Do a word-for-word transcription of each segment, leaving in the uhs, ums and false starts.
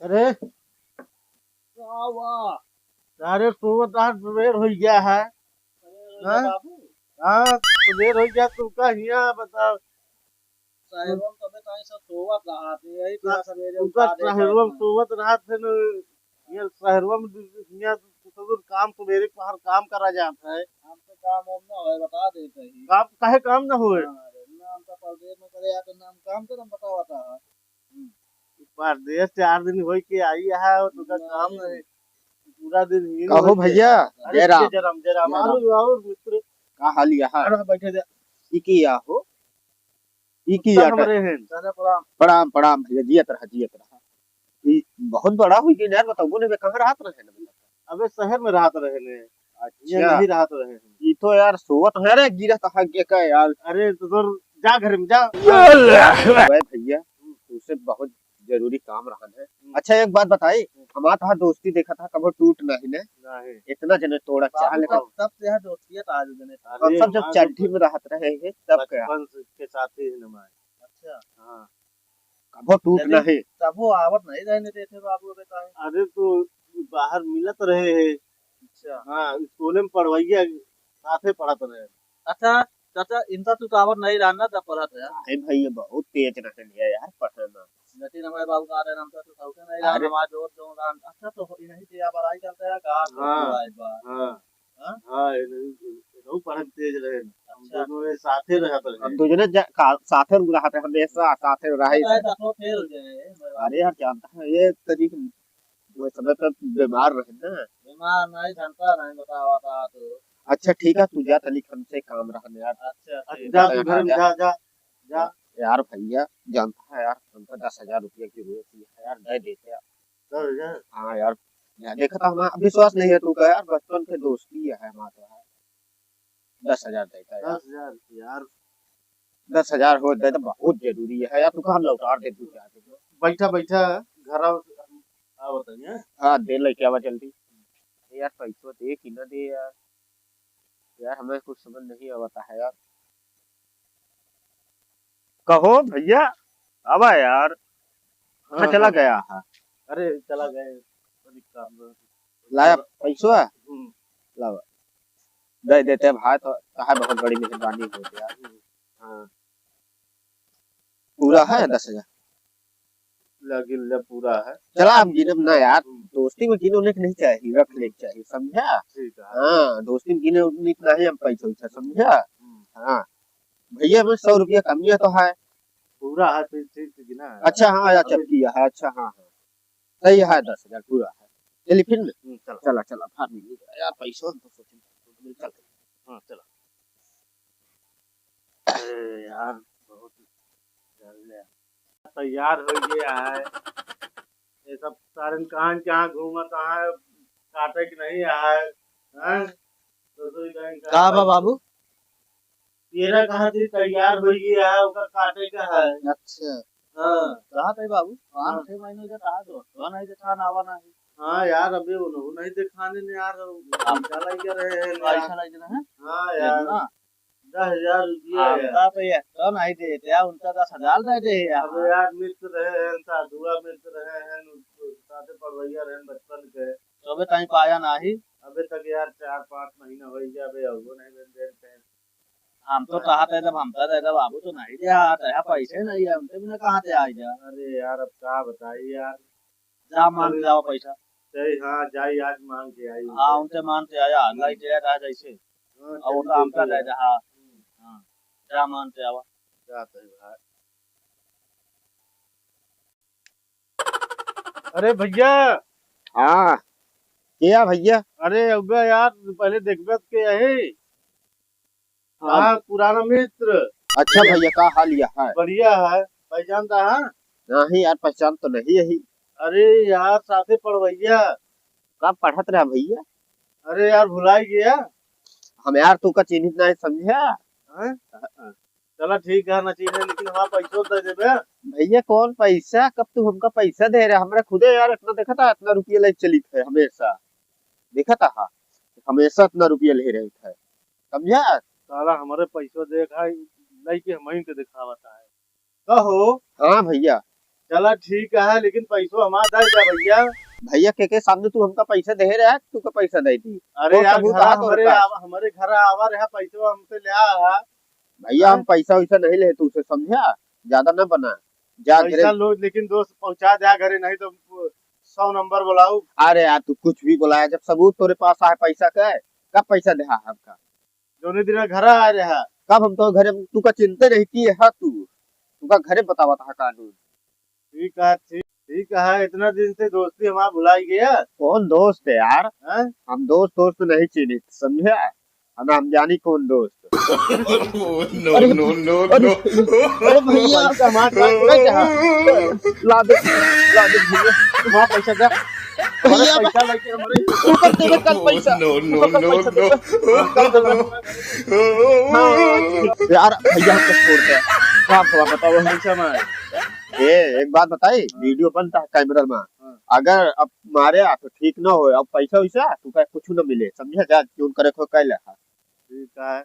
अरे, का हुआ? अरे, सोवत रहा, सबेर होइ गया है। सबेर होइ गया हाँ? बाबू? हाँ, सबेर होइ गया, तू का हिया बता। साहेबम तबे ताई सब सोवत रहा थे, यही तू का सबेरे तू का उठा दे साहेबम साहेबम। सोवत रहा थे न, ये साहेबम हिया तो सब काम सबेरे पहर काम करा जात है। हमसे काम वाम ना होए, बता देते ही। काम, काहे काम ना होए? हाँ, अरे, ना हमका परदेस में करे आके ना हम काम करम, बतावा ता। परदेस चार दिन होई के आई है और तुका काम नहीं। पूरा दिन ही कहो भैया, अरे जय राम। जय राम, जय राम। जय राम। और, और मित्र। का हाल यह है? अरे बैठे दे। ई की या हो? ई की या हमरे हैं। दादा प्रणाम। प्रणाम, प्रणाम भैया, जियत रहा, जियत रहा। ई बहुत बड़ा हुई गई यार, बताओ ने, कहाँ रहत रहे ना? अबे शहर में रहत रहे ने। अच्छा। ये नहीं रहत रहे हैं। ई तो यार सोवत है रे, गिरत है के का यार। अरे तो फिर जा घर में जा। अरे भैया, तुमसे बहुत जरूरी काम रहन है। हम्म। अच्छा, एक बात बताई, हमार तहार दोस्ती देखा था, कबो टूट नहीं ने। नहीं। इतना जने तोड़ा चाह बाबू, लेकर। तब, तब से यह दोस्ती है, तो आज जने। हम अरे, सब जब हमार चड्ढी में रहत रहे हैं, तब क्या? बचपन से के साथी है हमारे। अच्छा। हाँ। कबो टूट यदि नहीं। तबो आवत नहीं रहने देते बाबू, अबे काहे? अरे, तो बाहर मिलत रहे हैं। अच्छा। हाँ, स्कूल में पढ़वैया साथे पढ़त रहे। अच्छा, चाचा, इनका तू तो आवत नहीं रहना, तब पढ़त है। अरे भैया, बहुत तेज रहने लिया यार, पढ़े में। लेकिन हमारे बाबू का रहे, हम तो, तो सबके नहीं रहना, अरे। हमारा जोर जोर रहना। अच्छा, तो इन्हीं से या बड़ाई करते हैं, का हाँ, करते हैं एक बार? हाँ। हाँ? हाँ, ये नहीं, ये नहीं पढ़े में तेज रहे। हम अच्छा। दोनों में साथे रहत रहे। हम दो जने जा-, का-, साथे रहत रहे, हमेशा साथे रहे। अच्छा, तो फेल हो जाए, ये बात। अरे यार, जानता है, ये तरीक वो समय पे बीमार रहे ना। बीमार नहीं, जानता नहीं, बतावा ता तो। अच्छा, ठीक है, तू जा, तनिक हमसे काम रहने यार। अच्छा, अच्छा, ठीक। जा, तू घर में जा, जा, जा। यार भैया, जानता है यार, हमको दस हजार रुपया की जरूरत है यार, दे देते यार। दस हजार? हाँ यार, यार, देखा था, हमारा विश्वास नहीं है तू का यार, बचपन के दोस्ती है हमारा। दस हजार देता यार। दस हजार यार। दस हजार हो दे तो बहुत जरूरी है यार, तू कहाँ लौटा दे तू जाके। बैठा बैठा घर आओ, आओ बताइए। हाँ, दे लेके आवा जल्दी। अरे यार, पैसवा दे कि ना दे यार, यार हमें कुछ समझ नहीं आवता है यार। कहो भैया, आवा यार। हाँ, हाँ, चला हाँ। गया है? अरे चला गए, बड़ी काम में। लाया पैसवा? हम्म। लावा। दे देते भाई, तो कहा बहुत बड़ी मेहरबानी हो गया। हम्म। हाँ। पूरा है दस हजार? लगिल ले पूरा है। चला, अब गिनब ना यार, हम्म। दोस्ती में गिनो नहीं चाहिए, रख ले चाहिए, समझा? ठीक है। हाँ, दोस्ती में गिने उतनी नहीं हम पैसा वैसा, समझा? हम्म। हाँ। भैया में सौ रुपया कमिया तो है। पूरा है, फिर ठीक से गिना है। अच्छा, हाँ, अच्छा, अभी किया है, अच्छा, हाँ, हाँ। सही है, दस हजार पूरा है। चलिए फिर ना। हम्म, चलो। चला, चला, फाड़ लीजिए। यार, पैसा हम तो सोचे, चल। हाँ, चलो। अरे यार, बहुत जल्द है। तैयार हो गया है। ये सब सारन कहाँ कहाँ घूमत है, काटे के नहीं है, हैं? तो सोई कहीं का का बा बाबू? तेरा कहाँ से तैयार हो गया है, ओकर काटे का है। अच्छा। हाँ। कहा थे बाबू, पाँच हाँ। छह महीने से कहा तो, तो नहीं देखा ना आवा ना है। हाँ यार, अबे उन्होंने नहीं दिखाने ने यार, पैसा लग रहे हैं यार। पैसा लग रहे हैं? हाँ यार। इतना? दस हजार रुपया हम यार। का तो ये तो नहीं देते यार, उनका दस हजार दे दे यार। अब यार मित्र रहे हैं, साधुआ मित्र रहे हैं, साथे पढ़वैया रहे हैं बचपन के। तो अबे ताई पाया नाही। अबे तक यार चार पाँच महीना हो गया, अबे अबो नहीं बन दे रहे हैं। हम तो कहा था जब हम तो दे दे बाबू तो नहीं दे, आता है पैसे नहीं है, उनके बिना कहाँ से आ जा। अरे यार अब का बताई यार। जा मांग के आवा पैसा। सही, हाँ, जाई आज मांग के आई हाँ, उनसे। उनसे मांग के आया, हम्म। लाई के आया जैसे। हाँ, और चलिए, उनका ठीक है। दे दे, हाँ। हम्म। हाँ, जा मांग के आवा। जाते हैं भाई। अरे भैया। हाँ, क्या भैया? अरे अबे यार, पहले देखबे के यही। हाँ। हाँ, पुराना मित्र। अच्छा भैया, का हाल यह है? बढ़िया है, पहचानता है? नहीं यार, पहचान तो नहीं यही। अरे यार, साथे पढ़वैया। का पढ़त रहा भैया? अरे यार, भुलाई गया। हम यार तू का चिन्हित नहीं समझा। हैं? चला ठीक है, ना चिन्हे, लेकिन हमारा पैसो दे देबे। भैया कौन पैसा? कब तू हमका पैसा दे रहा? हमरा खुदे यार इतना देखा था, इतना रुपया ले चली थे हमेशा। देखा था, हाँ, हमेशा इतना रुपया ले रहे थे। समझा? साला हमारे पैसो देखा, लइके हमहीं के दिखावता है। कहो। हाँ भैया। चला ठीक है, लेकिन पैसो हमार दे जा भैया। भैया, के के सामने तू हमका पैसा दे रहा है, तू का पैसा दे दी? अरे वो यार, सबूत घरा आ तोर हमरे पास? आवा, हमरे घरा आवा रहा, पैसो हमसे ले आ, आ। भैया, हम हैं? पैसा वैसा नहीं ले तू से, समझा? ज्यादा ना बना। जा पैसा घरे। लो, लेकिन दोस्त पहुंचा दे घरे, नहीं तो सौ नंबर बुलाऊ। अरे यार, तू कुछ भी बुलाया, जब सबूत तोरे पास आए पैसा का, कब पैसा दे हमका? जौने दिन घरा आ रहा। कब हम तो घरे, तू का चिंते नहीं किए है तू, तू का घरे बतावत है कानून। ठीक है, ठीक, ठीक है, इतना दिन से दोस्ती हमारा भुलाई गया। कौन दोस्त है यार? हैं? हम दोस्त, दोस्त नहीं चिन्हित, समझा? हम, हम जानी कौन दोस्त। No, अरे, no, no, अरे, no। अरे भैया, पैसा हमारा, पैसा कहाँ? ला दे, ला दे भैया। हमारा पैसा दे। हमारा भैया, पैसा लेके हमारे तू कर देबे कल पैसा। No, तू no, कर no, पैसा no। देबे। कल देबे। हाँ, यार, भैया, हमको छोड़ दे। का हुआ, बताओ। पैसा मार। ए, एक बात बताई, हाँ। वीडियो बनता है कैमरा में। हाँ। अगर अब मारे आ तो ठीक ना हो, अब पैसा वैसा तू का कुछ ना मिले, समझे? जा, ट्यून करे खो कैले। ठीक है,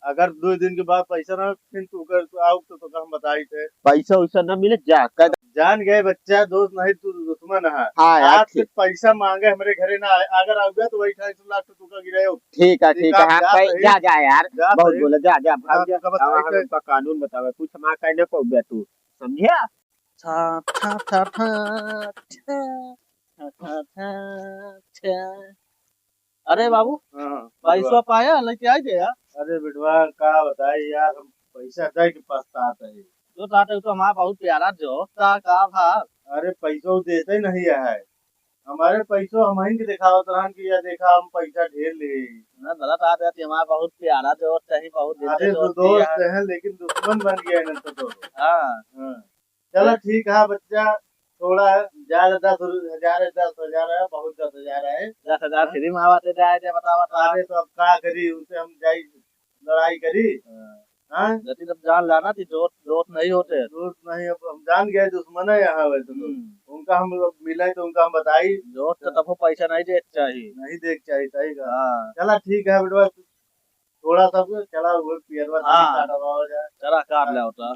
अगर दो दिन के बाद पैसा ना, फिर तू कर, तू आओ तो, तो हम बताई थे। पैसा वैसा ना मिले, जा, कह दे। जान गए बच्चा, दोस्त नहीं तू दुश्मन है। हाँ यार, आज से ठीक। पैसा मांगे हमरे घरे ना आए, अगर आउगा तो वही ढाई सौ लाख तो तू का गिरायो। ठीक है, ठीक ठीक है, है, हाँ, जा पै-, सही। जा, जा यार, जा बहुत सही। बोले, जा, जा, भाग हाँ, जा। तो बस हाँ, ऐसे। हमका कानून बतावे, कुछ हमार कह ना पउबे तू, समझे? ठा, ठा, ठा, ठा, ठा, ठा, ठा, ठा, ठा। अरे बाबू, हाँ, पैसवा बिटवा। पाया, लेके आई दे यार। अरे बिटवा, का बताई यार, हम पैसा दे के पछतात है। जो चाहते हो तो हमारा बहुत प्यारा दोस्त था, का भा? अरे पैसो देते नहीं है, हमारे पैसो हम ही के दिखावत रहन कि या देखा हम पैसा ढेर ले। ना गलत बात है, हमारा बहुत प्यारा दोस्त है, बहुत दिन से अरे तो दोस्ती दोस्त है। है, लेकिन दुश्मन बन गया है ना तो, तो। हाँ। हाँ। चला ठीक है बच्चा, थोड़ा ज्यादा दस हजार है, दस हजार है, बहुत दस हजार है। दस हजार हाँ। फ्री में आवा थे, जाए दे, बता, बता। अरे तो अब का करी, उनसे हम जाई लड़ाई करी? हाँ। हाँ? लेकिन अब जान लाना थी, दोस्त, दोस्त नहीं होते। दोस्त नहीं, अब हम जान गए दुश्मन है यहाँ वैसे तो। हम्म। उनका हम लोग मिले तो उनका हम बताई। दोस्त तो हाँ। तबो पैसा नहीं देख चाहिए। नहीं देख चाहिए, सही कहा। हाँ। चला ठीक है बेटवा, थोड़ा सा चला वो पियरवा हाँ। काटवा हो जाए। चला काट हाँ। ले होता।